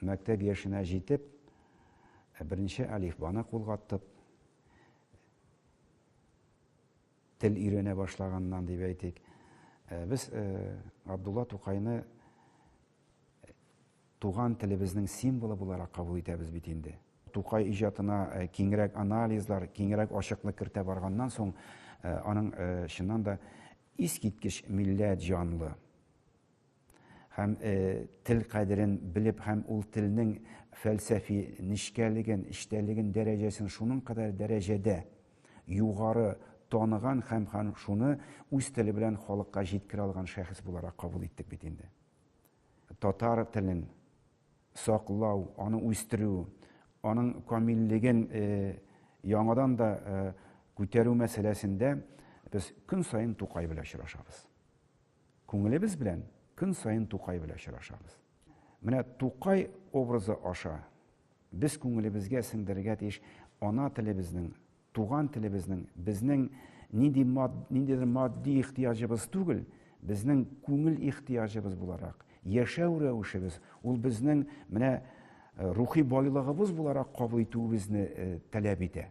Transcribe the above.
Мәктәп яшенә җитеп, беренче әлифбаны кулга тотып, тел өйрәнә башлаганнан дип әйтик, без Габдулла Тукайны туган телебезнең символы буларак кабул итәбез бит инде. Тукай иҗатына киңрәк анализлар, киңрәк ачыклык кертә барганнан соң, аның чыннан да искиткеч милләт җанлы һәм тел кадерен белеп һәм ул телнең фәлсәфи нечкәлеген, эчтәлеген, дәрәҗәсен шуның кадәр дәрәҗәдә югары таныган һәм һәм шуны үз теле белән халыкка җиткерә алган шәхес буларак кабул иттек бит инде. Татар телен саклау, аны үстерү, аның камиллеген яңадан да күтәрү мәсьәләсендә без көн саен Тукай белән очрашабыз. Күңелебез белән көн саен Тукай белән очрашабыз. Менә Тукай образы аша без күңелебезгә сеңдерергә тиеш ана телебезнең, туган телебезнең, безнең нинди мад, ниндидер матди ихтыяҗыбыз түгел, безнең күңел ихтыяҗыбыз буларак, яшәү рәвешебез, ул безнең менә рухи байлыгыбыз буларак кабул итүебезне таләп итә.